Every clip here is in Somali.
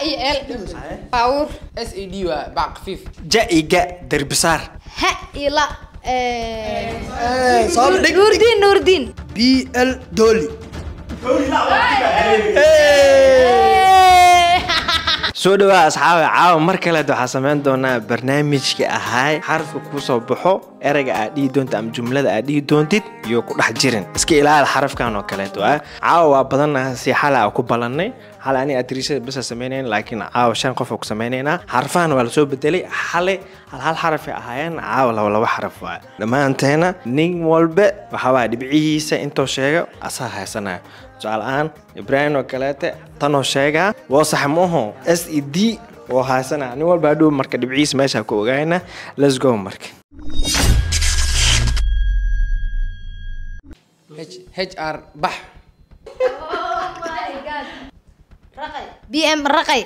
iyo L baawur. S E D waa bac khafiif. Ja iyo ga derbisaar. Ha iyo la. Soo dhig. Nuurdiin, Nuurdiin. B L Dolly. Soo dhawaa asxaabe, caawa mar kaleed waxaa samayn doonaa barnaamijka ahaay xarafka kuu soo baxo, ereyga aad dhihi doontid ama jumlada aad dhihi doontid iyo ku dhex jirin. Iska ilaali xarafkan oo kaleeto ah. Caawa waa badanaha si xala aan ku balannay. Xal ani adriisada basa samaynayn, laakiin caawa shan qof oo ku samaynaynaa. Xarfahan waa lasoo bedelay. Xale hal hal xarafay ahaayeen, caawa laba laba xaraf waa. Dhammaanteena nin walba waxaa waaya dhibcihiisa intoo sheega asaa haysanaya. Tusaale ahaan Ibraahim oo kaleete tanoo sheegaa waa sax maaho, S E D oo haysanaya. Nin walba hadhow marka dhibcihiisa meesha ku ogaayna. Let's go marka. H H R bax. B M raqay.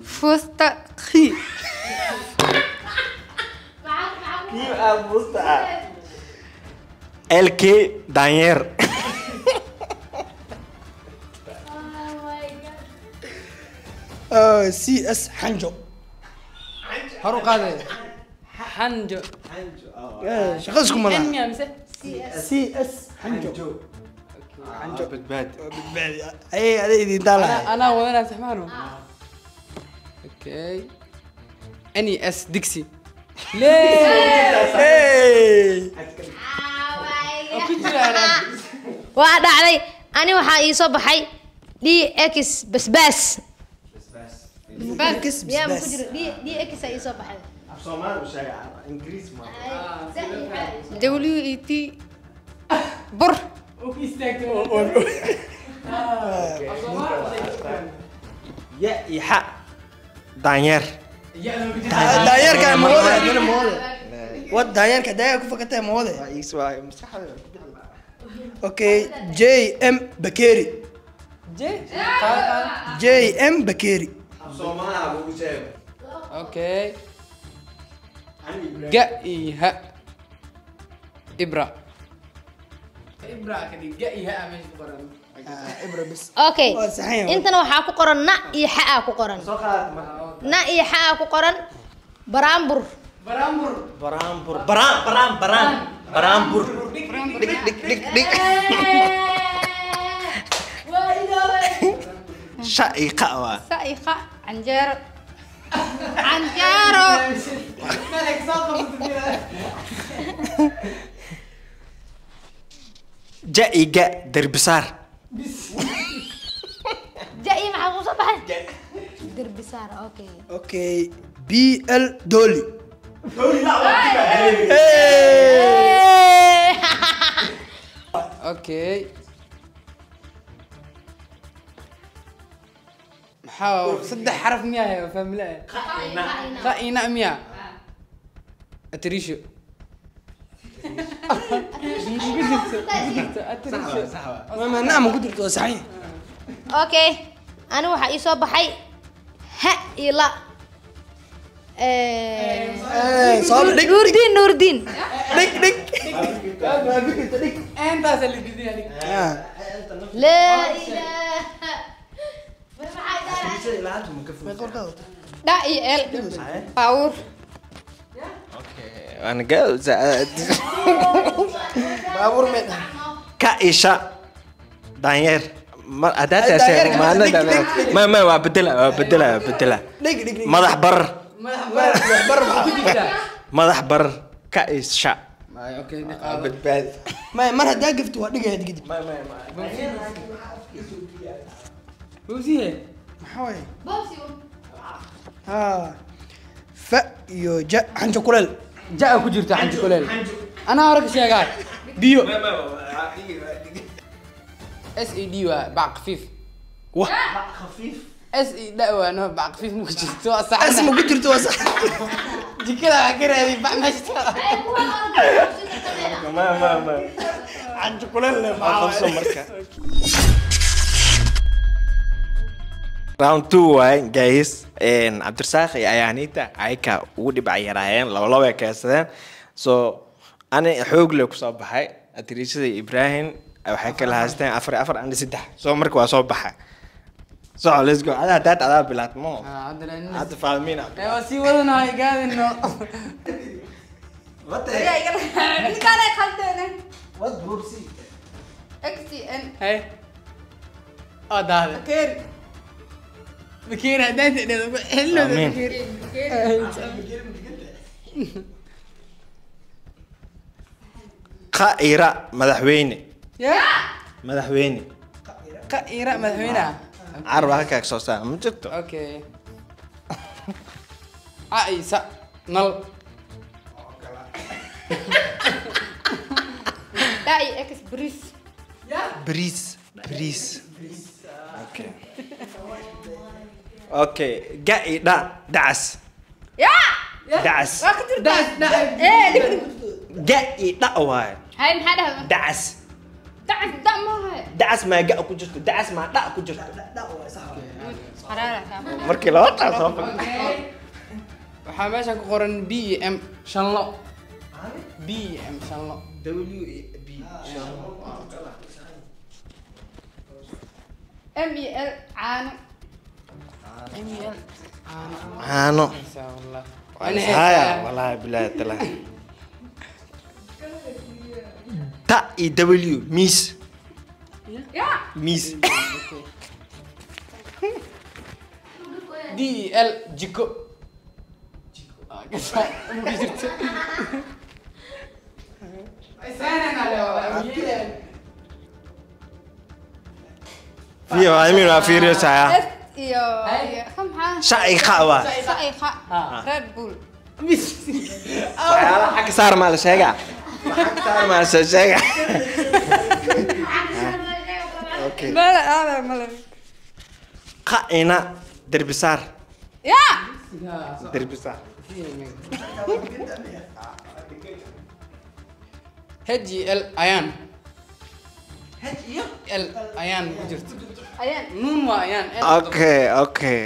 Fusta qi. L K daanyeer. C S xanjo. Hor u qaaday xanjo. Shaqo isku N malaha. Miya mise C S xanjo. Xanjo badbaad. Badbaadi ay aday idin taalahay. Anaa wadanaa saxmaano. Okay, N E S digsi lee. Hey. Ku jiraan. Waa dhacday. Ani waxaa ii soo baxay D X basbaas. X. Yaa ma ku basbaas. Jiro D D X aa ii soo baxay. Soomaali u sheega, Ingiriis ma. W E T bur. Ya iyo xa daanyeer. Daanyeerka mawade adana mawade wad daanyeerka daaya ku fakatay mawade. Okay, J M bakeri. J qaad qaad. J M bakeri. Okay, ga iyo ha ibra, ibra ka dhig. Ga iyo ha meesha ku qoran. Ibra bas. Okay. Waa saxan yahay. Intana waxaa ku qoran na iyo xa aa ku qoran, na iyo xa aa ku qoran. Baraambur. Barambur. Baraanbur, baraan baraan baraan baraanbur. Dhig dhig dhig dhig. Sha iyo qa waa. Sa iyo qa canjeero, canjeero. Ja iyo ga derbisaar. Ja iyo maxaa ku soo baxay? Derbisaar. Okay. Okay, B L Dolly. Okay, maxaa saddex xaraf miyaa haya fahmi la qa ina miya atrisho atrisho. Ma nacma ku jirto, waa saxan yahay. Okay, ani waxaa ii soo baxay ha iyo la. Soo dhig. Nuurdiin, Nuurdiin. Dhig dhig. Intaasa la diiday aniga. Laa ilaaha. Dha iyo L baawur. Ana ga baabuur mee dhaha. Ka isha daanyeer ma haddaa taasee. Daanyeerka maana dhig, dhig, dhig. Ma waa bedela, waa bedela, waa bedela. Dhig dhig dhig. Madax barar. Madax bar maxaa ku jirtaa? Madax barar ka isha. Okay, niqaado. Badbaadi. Ma mar haddaa gafto waa dhigaya kadib. Bowsiye. Maxaa waaye ha fa iyo ja xanjo kuleel. Ja ku jirta xanjo kuleel. Anaa hore ka sheegaa biyo. S E D waa bac khafiif. Wah. S E D waa no bac khafiif ma ku jirto, waa sax. S ma ku jirto, waa sax. Jikada waxaa ka raadiyay bac meesha taala. Ma xanjo kuleel le. Waa qabso marka. Round two waay guys. Cabdirasaaq iyo Ayaaniita ayka ugu dhibac yaraayeen, laba laba ay keensadeen. So ani xoog le kusoo baxay. Atriishada Ibraahim waxay kala haysteen afar afar, ani saddex. So marka waa soo baxay. Soco, let's go. Adaa hadaad adaa bilaad mo. Ah, hadda la- Hadda fahmiina. Eh, waa sii wadanahay gaadino. Ninkaanay khaldeene. X N. Hey. Oo daade. Bakeeri. Bakeeri haddaan tidhahdo, hello. Amiin. Bakeeri. Qaira madaxweyne. Ya? Madaxweyne. Qaira madaxweynaha. Carab halkaa ka soo saara ma jirto. Okay. Caisa nal. Da iyo X bariis. Bariis, bariis. Okay, okay. Ga i dha dacas. Ya. Dacas. Waa ku jirtaa. Dacas. Eh, dhig. Ga i dha waaye. Hay, maxaa dhahdaa? Dacas. Dacas da maaha. Dacas maa ga ku jirto, dacas maa dha ku jirto. Qaraara kaa. Markii laba taa soo fag. Waxaa meesha ku qoran B E M shanlo. B E M shanlo. W B. M E L caano. M E L caano. Caano. Insha Allah. Haya, wallahi billahi taala. Ta i W miis. Ya. Miis. D E L jiko. Ah, gasa. Ma jirto. Fiyo, I mean, waa fiiriyosaya. S iyo iyo ka maxaa? Sha i qa waa. Sa iyo qa. Red Bull. Waxyaalaha xagga saar maa la sheegaa, xagga saar maa la sheegaa. Okay. Mala aada mala. Qa ina derbi saar. Ya. Derbi saar. H E L ayaan. H E L ayaan ku jirto. Ayaan. Nuun waa ayaan. L. Okay, okay.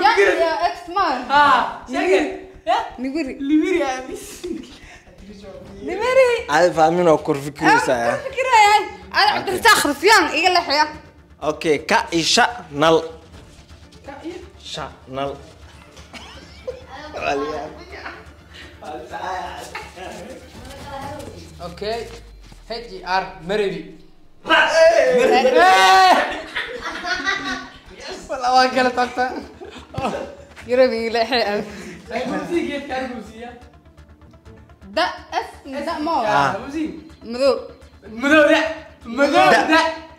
Ya iyo X ma. Ah, sheege. Ya? Niguri. Libiri amis. Niguri. Aad fahmin oo kor fikiraysaa. Fikiraya. Ada Cabdirasaaq Rufyaan iga leexaya. Okay, ka i sha nal. Sha nal. Okay. H E R Marabi. Wala waa kala tagta. Yarabi iga leexaya. Geedka. Da S da ma. Ah. Madow. Madow da. Madow da.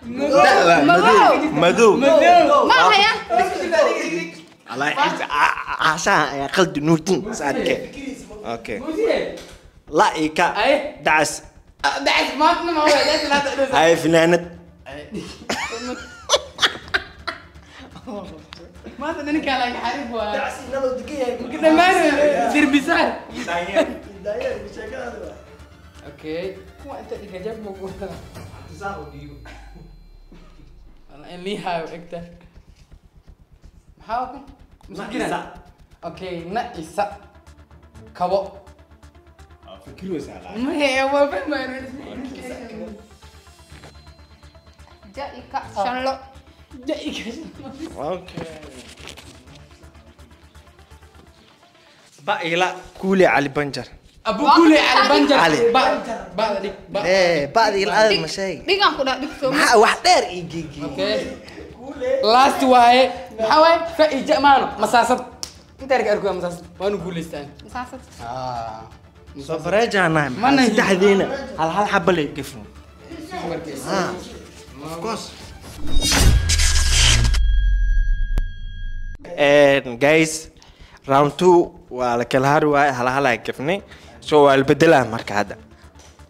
Madow. Madow. Madow. Madow. Ma haya. Allah cashaha ayaa qaldi nuurtin saadke. Okay. La i ka Ay. dacas. Dacas maantna ma waa dacas la dacas. Ay finaanad. Maanta ninka la xarif waa. Dacas inala degan yahay. Marka dhamaan derbisaar. Okay. Kuwa inta dhiga jab ma ku. Wala in lii haayo egta. Maxaa ku? Na isa. Okay, na isa. Kabo. Fikiraysaa. Maya waa fahmayno. Ja iyo ka shanlo. Ja iga. Okay. Ba ila kuuli cali banjar. Abu Kule Ali Banjar. Ali. Ba ba dhig ba. Eh, ba'da ila aad ma sheeg. Dhigaan ku dhaa dhig soo. Maxaa wax dheer ii geegi. Okay. Last waaye. Maxaa waaye? Fa ija maano masaasad. Inta arka arko masaasad. Waanu guuleystaan. Masaasad. Ah. Soo bareejaanahay. Mana saddexdiina hal hal xaba lay gafno. Ah. Of course. And guys, round 2 waa la kala hari waaye, hal hal ay gafnay. So waa la bedelaa marka hadda.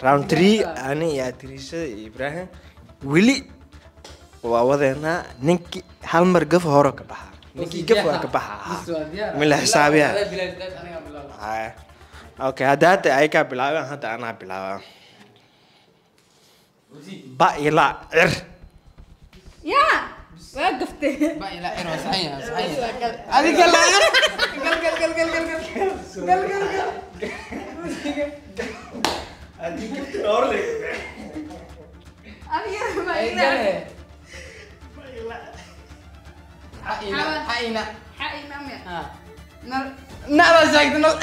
Round 3 ani iyo Atriisha iyo Ibrahim weli waa wadeynaa. Ninkii hal mar gaf hore ka baxa. Ninkii gaf waa ka baxa. Ma la xisaabiyaa? Haya. Okay, hadda hadda ay ka bilaabeen, hadda anaa bilaabaa. Ba ila cir. Ya. Waa gaftay. Ba ila cir waa saxan yahay, saxan yahay. Adiga la cir. Gal gal gal gal gal gal. Gal gal gal. Haddii gaftin hore la Ay, gale. Xaina, xaina. Xaina miya? Ah. Nal. Nada sheegta nal.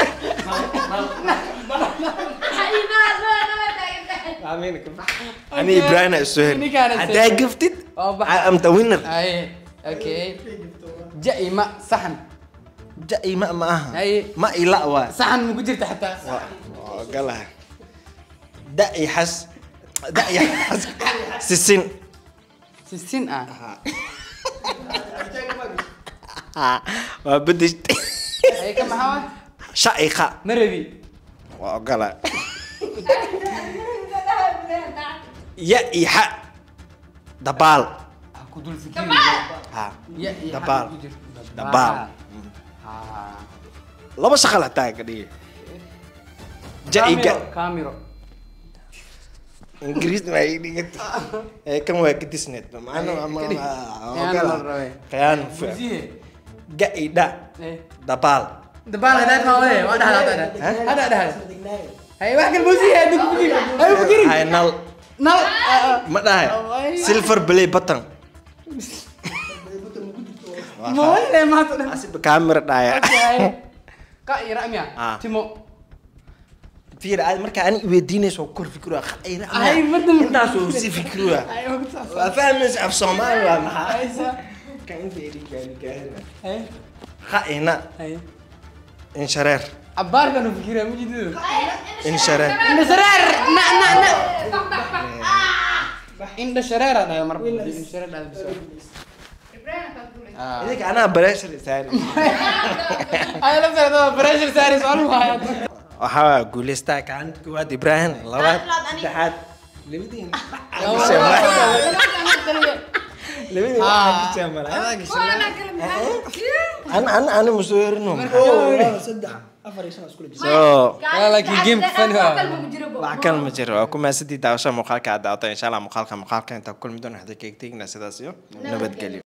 Xaina loo laba taagan tahay. Ani Ibrahim isu hir. Ninkaan is Haddaa gaftid, Oo bax. I am the winner. Ay, okay. Ja iyo ma saxan. Ja iyo ma ma aha. Ay. Ma ila waa. Saxan ma ku jirta xataa. Waa galaha. Da iyo xas. Da iyo xas. Sisin. Sisin ah. Waa bedeshtay. Ay, ka maxaa waay? Sha iyo qa. Ma rabi. Waa ogolaa. Ya iyo xa. Dabaal. Ha ku dul fikirin. Ha. Ya iyo xa Dabaal. ku jirta. Dabaal. Ah. Laba shaqal hataa ka dhigi. Ja iyo ga. Camero. Ingiriis ma ii dhigata. Ee kan waa ka disneed. Macna ma Ka dhig. ogolaa. Khiyaano la rabay. Khiyaano fiican. Busiye. Ga iyo dha. Eh. Dabaal. Dabaal hadaad ma wade, waa dhahdaa hada. Hada dhahdaa. Hay wax kale busiye, hada ku fikir. Hay fikirin. Hay nal. Nal. Ma dhahay. Ay. Silver play button. Ma wale maanta dhan. Asiba camera dhaya. Okay. Ka iyo ra'miya. Ah. Timo. Fiir aad marka ani weydiinayso kor fikiro khayr. Ay, mardan- Intaas uu si fikiro. Ay, waa ku saabsan. Waa fahmaysa af Soomaali waa maxaa? Ay, sa. Kan inta iri gaari gaari. Hay. Khayna Hay. in shareer. Abbaarkan u fikiraya ma jidido. In shareer. Indha shareer. Na na na. Indha shareer aa dhahay marba. Indha shareer dhahay bis. Ah. Idinka anaa pressure saari. Ay, la fiirdo pressure saari su'aal waa. Waxaa guuleystaa kaalinta koowaad Ibrahim, labaad, Labaad aniga. saddexaad. Labadiin. Labadiin waxaa ka jaamalaa. Ana ana ana musuurino. Saddex, afar iyo shan isku jira. So Laakiin game funny waa. Wax kale ma jiro. Waa ku mahadsantihiin daawashada muuqaalka aad daawatay. Insha Allah muuqaalka intaa ku kulmi doono. Waxaan kaga tegnaa sidaas iyo nabadgelyo.